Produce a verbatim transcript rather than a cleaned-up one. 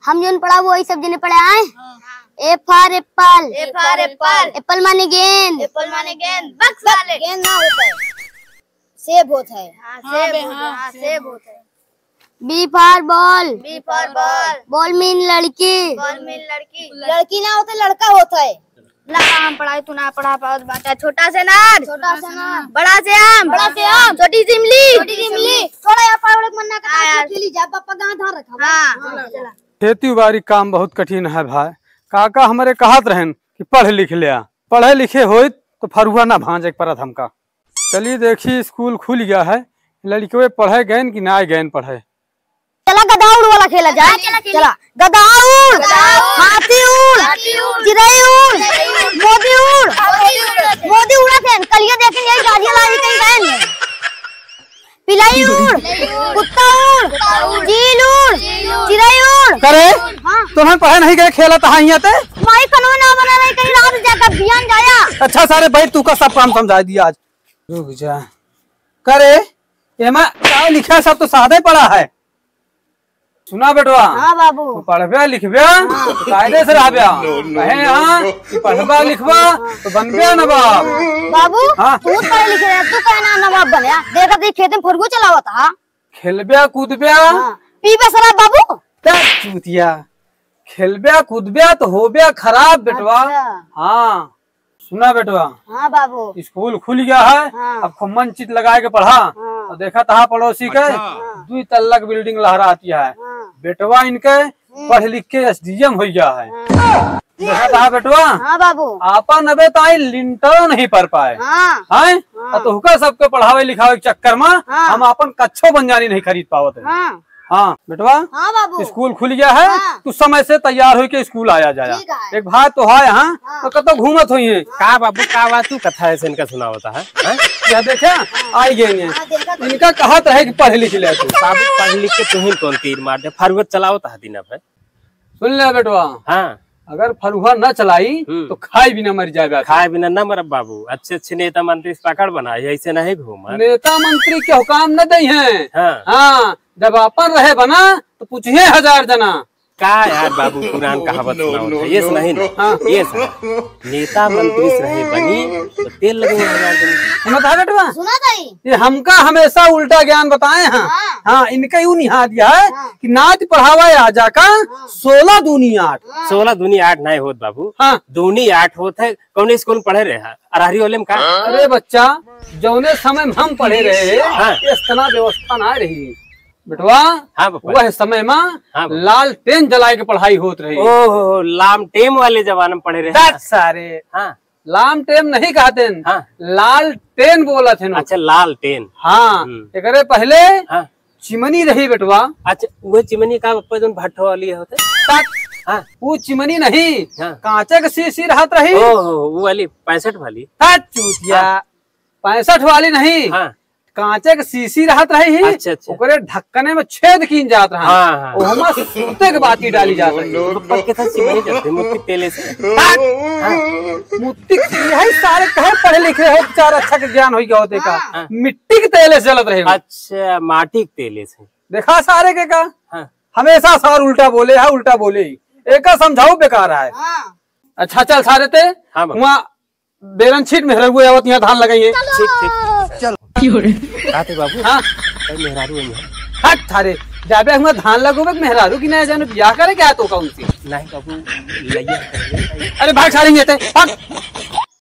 हम जौन पढ़ा, वही सब जने पढ़े आए। A for apple। A for apple। Apple माने गेंद। Apple माने गेंद। बक साले। गेंद ना होता है, सेब होता है। हाँ, हाँ, सेब बे, होता है। हाँ, हाँ, सेब सेब होता है। B for ball। B for ball। Ball mean लड़की। Ball mean लड़की। लड़की ना होते, लड़का होता है। ला, हम पढ़ाई, तू ना पढ़ा पावत बाटा। छोटा से अनार। छोटा से अनार। बड़ा से आम। बड़ा से आम। छोटी से इमली। छोटी से इमली। थोड़ा यहाँ पढ़, मन ना करता, हाँ यार। खेली जा, पापा कहाँ धान रखा हुआ है? हाँ। हाँ, चला। खेती बाड़ी काम बहुत कठिन है भाई। काका हमरे कहत रहन कि पढ़ लिख लिया, पढ़े लिखे होइत तो फरुआ ना भांजे के परत हमका। चली देखी, स्कूल खुल गया है, लड़कवे पढ़े गएन कि ना गएन पढ़े। चला गधा उड़ वाला खेला जाए। चला, चला, चला। चला। गधा उड़, गधा उड़, हाथी उड़, हाथी उड़, चिरई उड़, चिरई उड़, मोदी उड़, मोदी उड़। मोदी उड़त है, कलिया देखे यही गाड़ियाँ ला रही कहीं गए नहीं। पिलाई उड़, पिलाई उड़, कुत्ता उड़, कुत्ता उड़, चील उड़, चील उड़, चिरई उड़। करे? हाँ। तुम्हें पढ़े नहीं गए, खेला तहाँ हियाँ ते? माई कनो ना बना रही, कहीं रात जाकर बियान जाया। अच्छा सारे बैठ, तू का सब काम समझाई दिया आज। रुक जा। करे, एमा का लिखा, सब तो सादे पड़ा है। सुना बेटवा, हाँ बाबू। तू पढ़ब्या लिखब्या, हाँ। तो कायदे से रहब्या। No, no, कहे no, हाँ, no। कि पढ़बा लिखबा, तो बनब्या नवाब। बाबू, हाँ। तू पढ़े लिखे रहे, तू कहना नवाब बने। देखा ती खेत में फरुआ चलावत हा। खेलब्या कूदब्या। हाँ। पीबे शराब बाबू। तब चूतिया, खेलब्या कूदब्या तो होब्या खराब बेटवा। अच्छा। हाँ। सुना बेटवा, हाँ बाबू। स्कूल खुल गया है, हाँ। अब खूब मन चित लगाए के पढ़ा। हाँ। और देखा तहा पड़ोसी के अच्छा। हाँ। दुई तल्ला की बिल्डिंग लहराती है। हाँ। बेटवा इनके हम्म। पढ़ लिख के S D M हो गया है। हाँ। देखा तहा बेटवा, हाँ बाबू। आपन अबे ताई लिंटरो नहीं पर पाए। हाँ। हैं? हाँ। और तोहका सबके पढ़ावे लिखावे के चक्कर में हाँ। हम आपन कच्छो बंजानी नहीं खरीद पावत है। हाँ। हाँ, बेटवा, हाँ बाबू। स्कूल खुल गया है, हाँ। तू समय से तैयार होके स्कूल आया जाया। ठीक है। एक भाई तो है यहाँ, हाँ। तो कतो घूमत होई है। का बाबू, का बात तू कथा ऐसे इनका सुनावता है, हैं? या देखा, आई गए हैं। हाँ, देखा तो। इनका कहत रहे कि पढ़ लिख ले तू। बाबू, पढ़ लिख के तू ही कौन तीर मार दे, फरुआ चलावता है दिन भर। सुन ले बेटवा, हाँ। अगर फरुआ न चलाई, हम्म। तो खाए बिना मर जाएगा। खाए बिना न मरब बाबू, अच्छे अच्छे नेता मंत्री से पकड़ बना, ऐसे नहीं घूमन। नेता मंत्री के हुकाम न दई हैं। हाँ। हाँ, जब आपन रहे बना, तो पूछिए हजार जना। का यार बाबू, पुरान कहावत सुनावत है, ये सुनाई ना। हाँ। ये सुना। नेता मंत्री से रहे बनी, तो तेल लगे हजार जना। सुना था बेटवा? सुना था ही। ये हमका हमेशा उल्टा ज्ञान बताए हैं। हाँ। हाँ, इनका यूं निहा दिया है हाँ। कि नाच पढ़ावा आजा का हाँ। सोलह दूनी आठ। हाँ। सोलह दूनी आठ नहीं होत बाबू। हाँ। दूनी आठ होत है। कौन स्कूल में पढ़े रहे हैं? अरहरी वाले में का? अरे बच्चा, जौने समय में हम पढ़े रहे, हाँ। इस तरह व्यवस्था ना रही। बेटवा, हाँ, पापा। वह समय में हाँ, पापा। लालटेन जलाए के पढ़ाई होत रही। ओहो, लामटेम वाले जमाने में पढ़े रहे। दस सारे। हाँ। लामटेम नहीं कहते हैं, हाँ। लालटेन बोलत हैं। अच्छा, लालटेन। हाँ, हम्म। एकरे पहले हाँ। चिमनी रही बेटवा। अच्छा, वो चिमनी का पापा जौन भट्ठो वाली होते? तक। हाँ। वो चिमनी नहीं, हाँ। कांचे के शीशी रहत रही। ओहो, वो वाली पैंसठ वाली। तक चूतिया। हाँ। पैंसठ वाली नहीं। हाँ। कांचे के शीशी रहत रही ही, अच्छा, अच्छा। ओकरे ढक्कने में छेद कीन जात रहा। हाँ, हाँ। ओहमा सूते के बाती डाली जात रही। तो पप्पा के साथ सिमरे चलते, मुत्ती तेले से। हाँ। मुत्ती के, यही सारे कहे पढ़े लिखे हो, चार अच्छा के ज्ञान होई गया होते का। हाँ। मिट्टी के तेले से जलत रहे। अच्छा, माटी के तेले से। देखा सारे के का? हाँ। हमेशा सार उल्टा बोले है, उल्टा बोले ही। एका समझाऊ बेकार है। हाँ। अच्छा, चल सारे ते, हाँ, बाबा। वहाँ बेरन छीट मेहरारू आवत यहाँ धान लगाइए। ठीक, ठीक। चल। का थे बाबू? हाँ। भाई मेहरारू है यहाँ। हट थारे, जाबे हुआ धान लगोबे मेहरारू की नया जानो बियाह करे क्या तो कौन सी? नहीं बाबू, लइया। अरे भाग सारे ये ते, भाग।